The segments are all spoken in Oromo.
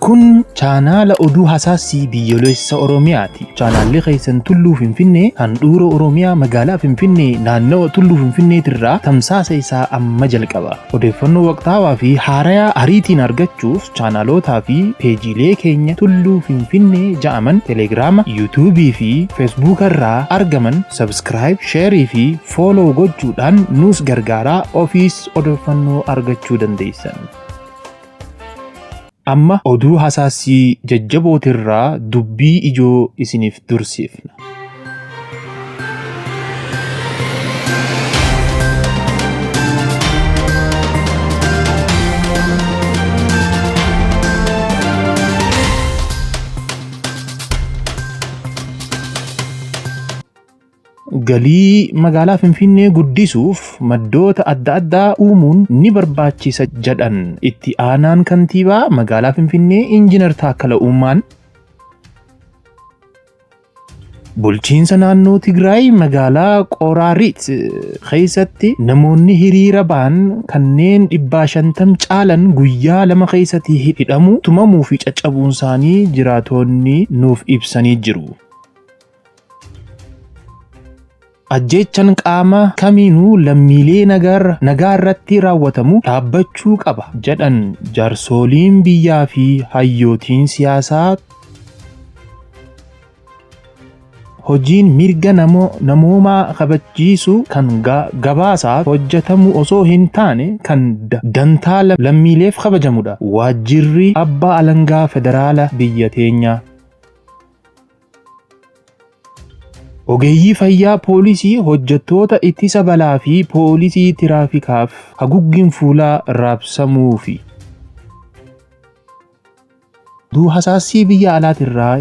Kun chaanaala oduu hasaasii biyyoolessa Oromiyaati. Chaanaalli keessan Tulluu Finfinnee handhuura Oromiyaa magaalaa Finfinnee naannawa Tulluu Finfinneetirraa tamsaasa isaa amma jalqaba. Odeeffannoo waqtaawaa fi haarayaa ariitiin argachuuf chaanaalootaa fi peejiilee keenya Tulluu Finfinnee ja'aman Telegiraama, Yuutuubii fi Feesbuuka irraa argaman subscribe, sheerii fi follow gochuudhaan nuus gargaaraa ofiis odeeffannoo argachuu dandeessan. Amma oduu hasaassii jajjabootirraa dubbii ijoo isiniif dursiifna. Galii magaalaa Finfinnee guddisuuf maddoota adda addaa uumuun ni barbaachisa jedhan itti aanaan kantiibaa magaalaa Finfinnee Injinar Taakkala Uumaan. Bulchiinsa naannoo Tigraay magaalaa Qoraariit keessatti namoonni hiriira ba'an kanneen 550 caalan guyyaa 2 keessatti hidhamuu, tumamuu fi caccabuun isaanii jiraatonni nuuf ibsanii jiru. Ajjeechan qaama kamiinuu lammiilee nagaa irratti raawwatamu dhaabbachuu qaba jedhan jaarsooliin biyyaa fi hayyootiin siyaasaa. Hojiin mirga namoomaa kabachiisu kan gabaasaaf hojjetamu osoo hin taane kan dantaa lammiileef kabajamudha. Waajjirri Abbaa Alangaa Federaala biyya teenyaa. Ogeeyyii fayyaa, poolisii, hojjettoota ittisa balaa fi poolisii tiraafikaaf haguggiin fuulaa raabsamuufi. Oduu hasaassii biyya alaatirraa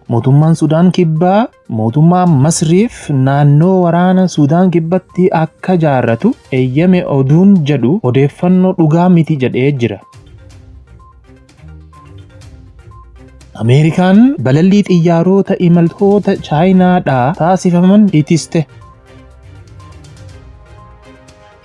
mootummaan Sudaan Kibbaa mootummaa Masriif naannoo waraana Sudaan Kibbatti akka jaarratu eeyyame oduun jedhu odeeffannoo dhugaa miti jedhee jira. Ameerikaan balallii xiyyaarota imaltoota Chaayinaadhaa taasifaman ittiste.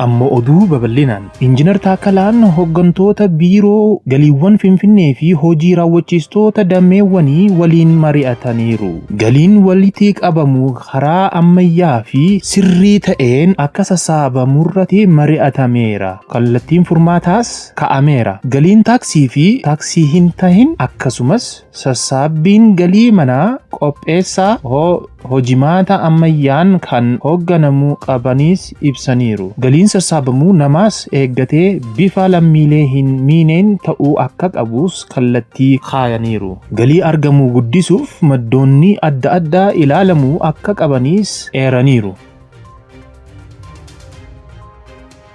Amma oduu babal'inaan. Injinar Taakkalaan hoggantoota biiroo galiiwwan Finfinnee fi hojii raawwachiistoota dameewwanii waliin mari'ataniiru. Galiin walitti qabamu karaa ammayyaa fi sirrii ta'een akka sassaabamurratti mari'atameera. Kallattiin furmaataas ka'ameera. Galiin taaksii fi taaksii hin tahin akkasumas sassaabbiin galii manaa qopheessaa hojimaata ammayyaan kan hoogganamuu qabanis ibsaniiru. Galiin sassaabamu namaas eeggatee bifa lammiilee hin miineen ta'uu akka qabus kallattii kaayaniiru. Galii argamu guddisuuf maddoonni adda addaa ilaalamuu akka qabanis eeraniiru.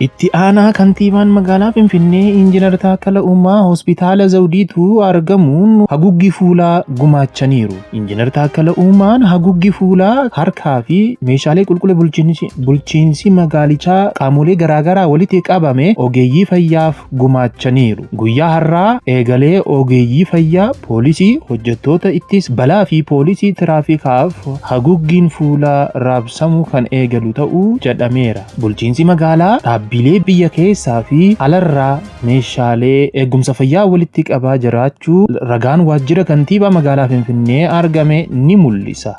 Itti aanaa kantiibaan magaalaa Finfinnee Injinar Taakkala Uumaa hospitaala Zawdiituu argamuun haguuggii fuulaa gumaachaniiru. Injinar Taakkala Uumaan haguuggii fuulaa harkaa fi meeshaalee qulqullina bulchiinsi magaalichaa qaamolee garaagaraa walitti qabame ogeeyyii fayyaaf gumaachaniiru. Guyyaa har'aa eegalee ogeeyyii fayyaa, poolisii, hojjettoota ittis balaa fi poolisii tiraafikaaf haguuggiin fuulaa raabsamuu kan eegalu ta'uu jedhameera. Bulchiinsi magaalaa dhaabbilee biyya keessaa fi alarraa meeshaalee eegumsa fayyaa walitti qabaa jiraachuu ragaan waajjira kantiibaa magaalaa Finfinnee argame ni mul'isa.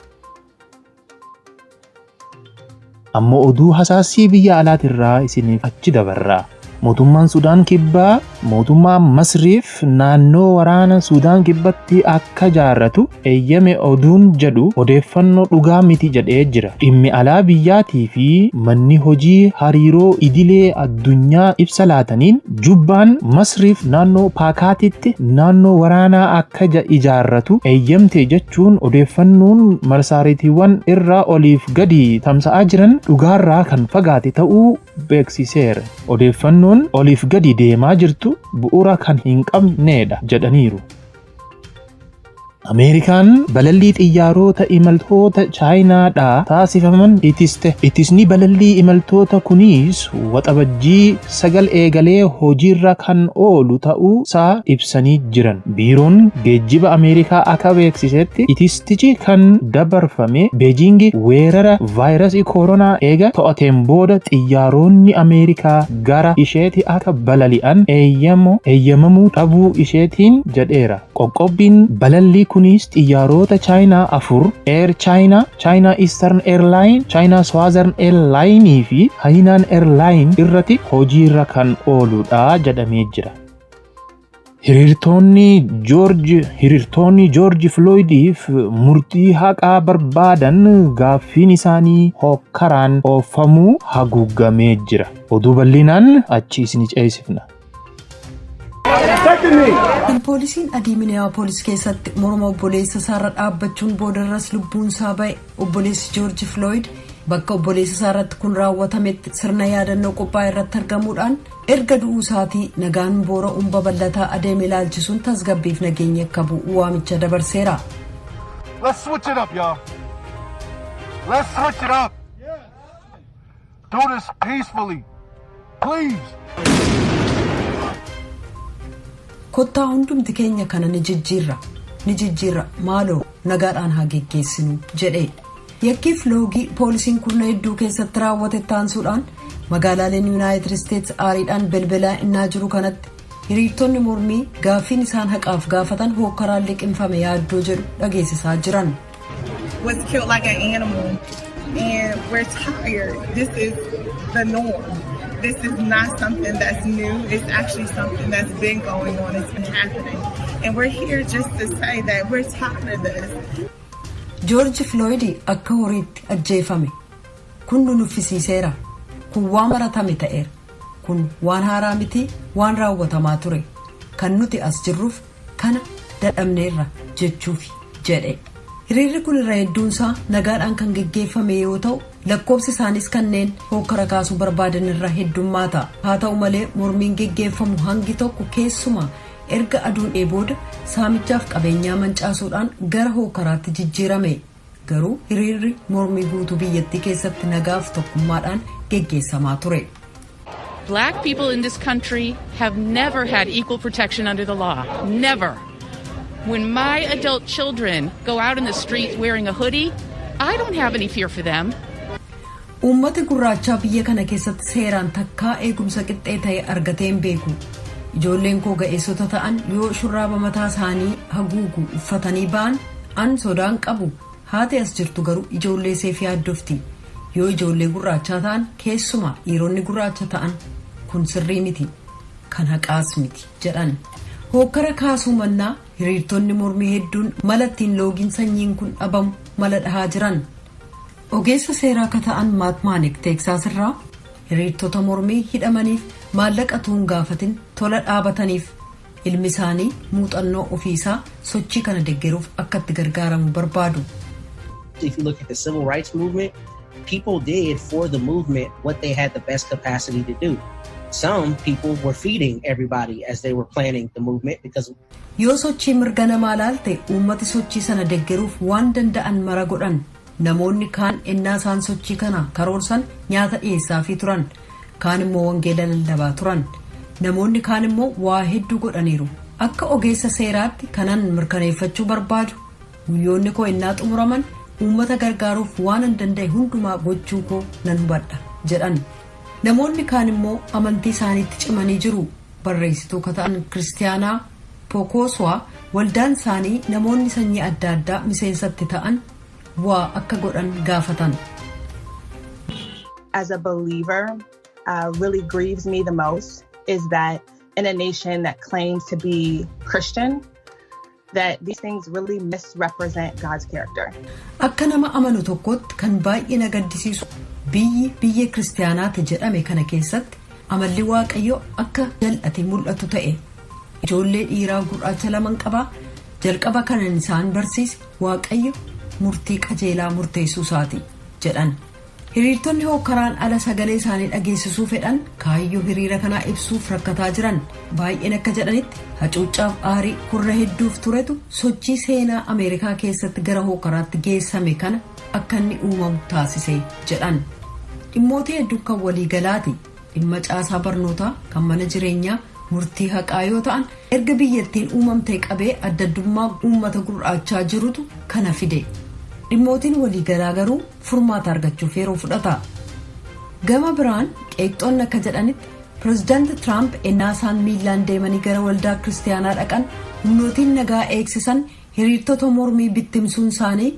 Amma oduu hasaassii biyya alaatirraa isiniif achi dabarra. Mootummaan Sudaan Kibbaa mootummaa Masriif naannoo waraana Sudaan Kibbatti akka jaarratu eeyyame oduun jedhu odeeffannoo dhugaa miti jedhee jira. Dhimmi alaa biyyaatii fi manni hojii hariiroo idilee addunyaa ibsa laataniin Jubbaan Masriif naannoo Paakaatitti naannoo waraanaa akka ijaarratu eeyyamte jechuun odeeffannoon marsaariitiiwwan irra oliif gadi tamsa'aa jiran dhugaarraa kan fagaate ta'uu beeksiseera. Odeeffannoon oliif gadi deemaa jirtu bu'uura kan hin qabneedha jedhaniiru. Ameerikaan balallii xiyyaarota imaltoota Chaayinaadhaa taasifaman ittiste. Ittisni balallii imaltoota kunis Waxabajjii 9 eegalee hojiirra kan oolu ta'uu isaa ibsanii jiran. Biiroon Geejjiba Ameerikaa akka beeksisetti, ittistichi kan dabarfame Beejiingi weerara vaayirasii koronaa eega to'ateen booda xiyyaaronni Ameerikaa gara isheeti akka balali'an eeyyamamuu dhabuu isheetiin jedheera. Qoqqobbiin balallii kunis xiyyaarota Chaayinaa afur, Air China, China Eastern Airline, China Southern Airline fi Hainan Airline irratti hojiirra kan ooludha jedhamee jira. Hiriirtonni Joorji Filooyidiif murtii haqaa barbaadan gaaffiin isaanii hokkaraan oofamuu haguugamee jira. Oduu bal'inaan achi isin ceesifna. Poolisiin adii Miniyaapolis keessatti morma obboleessa isaarra dhaabbachuun boodarras lubbuun isaa ba'e, obboleessi Joorji Filooyid, bakka obboleessa isaa irratti kun raawwatametti sirna yaadannoo qophaa'e irratti argamuudhaan erga du'uu isaatii nagaan boora'uun babal'ataa adeeme ilaalchisuun tasgabbiif nageenya akka bu'u waamicha dabarseera. Let's switch it up, y'all. Let's switch it up. Do this peacefully. Please. "Kottaa hundumti keenya kana ni jijjiirra, ni jijjiirra, maaloo nagaadhaan haa geggeessinu," jedhe. Yakkiif loogii poolisiin kurna hedduu keessatti raawwate taansuudhaan magaalaaleen Yuunaayitid Isteets aariidhaan belbelaa innaa jiru kanatti, hiriirtonni mormii gaaffiin isaan haqaaf gaafatan hookkaraan liqimfame yaaddoo jedhu dhageessisaa jiran. Was killed like an animal, and we're tired. This is the norm. This is not something that's new. It's actually something that's been going on. It's been happening. And we're here just to say that we're tired of this. Joorji Filooyid akka horiitti ajjeefame. Kun nu nuffisiiseera. Kun waan baratame ta'eera. Kun waan haaraa miti, waan raawwatamaa ture. Kan nuti as jirruuf kana dadhabneerra jechuuf jedhe. Hiriirri kun irra hedduunsaa nagaadhaan kan geggeeffame yoo ta'u, lakkoofsi isaanis kanneen hokkara kaasuu barbaadan irra heddummaata. Haa ta'u malee, mormiin geggeeffamu hangi tokko, keessumaa erga aduun booda, saamichaaf qabeenyaa mancaasuudhaan gara hokkaraatti jijjiirame. Garuu hiriirri mormii guutuu biyyattii keessatti nagaaf tokkummaadhaan geggeessamaa ture. Black people in this country have never had equal protection under the law. Never. When my adult children go out in the street wearing a hoodie, I don't have any fear for them. Uummati gurraachaa biyya kana keessatti seeraan takkaa eegumsa qixxee ta'e argatee hin beeku. Ijoolleen koo ga'eessota ta'an yoo shurraaba mataa isaanii haguugu uffatanii ba'an an sodaan qabu. Haati as jirtu garuu ijoollee iseef yaaddofti. Yoo ijoollee gurraachaa ta'an, keessumaa dhiironni gurraacha ta'an, kun sirrii miti. Kan haqaas miti jedhan. Hookkara kaasuu mannaa hiriirtonni mormii hedduun mala ittiin loogiin sanyiin kun dhabamu mala dhahaa jiran. Ogeessa seeraa akka ta'an Maat Maanik Teeksaas irraa hiriirtota mormii hidhamaniif maallaqa tuun gaafatin tola dhaabataniif ilmi isaanii muuxannoo ofiisaa sochii kana deggeruuf akka itti gargaaramu barbaadu. If you look at the civil rights movement, people did for the movement what they had the best capacity to do. Some people were feeding everybody as they were planning the movement because Yoo sochii mirga namaa laalte, uummati sochii sana deggeruuf waan danda'an mara godhan. Namoonni kaan ennaa isaan sochii kana karoorsan nyaata dhiyeessaafii turan. Kaan immoo wangeela lallabaa turan. Namoonni kaan immoo waa hedduu godhaniiru. Akka ogeessa seeraatti kanan mirkaneeffachuu barbaadu, guyyoonni koo ennaa xumuraman uummata gargaaruuf waan an danda'e hundumaa gochuu koo nan hubadha jedhan. Namoonni kaan immoo amantii isaaniitti cimanii jiru. Barreessituu ka ta'an Kiristiyaanaa Pookoswaa waldaan isaanii namoonni sanyii adda addaa miseensatti ta'an waa akka godhan gaafatan. As a believer, really grieves me the most is that in a nation that claims to be Christian, that these things really misrepresent God's character. Akka nama amanu tokkotti kan baay'ee na gaddisiisu, biyyi biyya kiristaanaati jedhame kana keessatti amalli Waaqayyoo akka jal'ate mul'atu ta'e. Ijoollee dhiiraa gurraacha laman qabaa. Jalqaba kanan isaan barsiise Waaqayyo murtii qajeelaa murteessuu isaati jedhan. Hiriirtonni hookkaraan ala sagalee isaanii dhageessisuu fedhan kaayyoo hiriira kanaa ibsuuf rakkataa jiran. Baay'een akka jedhanitti, hacuuccaaf aarii kurna hedduuf turetu sochii seenaa Ameerikaa keessatti gara hookkaraatti geessame kana akka inni uumamu taasise jedhan. Dhimmoota hedduu kan waliigalaati. Dhimma caasaa barnootaa, kan mana jireenyaa, murtii haqaa yoo ta'an, erga biyyattiin uumamtee qabee adda addummaa uummata gurraachaa jirutu kana fide. Dhimmootiin waliigalaa garuu furmaata argachuuf yeroo fudhata. Gama biraan qeeqxoonni akka jedhanitti, Pireezidaanti Tiraamp ennaa isaan miillaan deemanii gara waldaa Kiristaanaa dhaqan humnootiin nagaa eegsisan hiriirtota mormii bittimsuun isaanii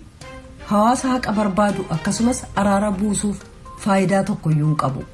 hawaasa haqa barbaadu akkasumas araara buusuuf faayidaa tokkoyyuu hin qabu.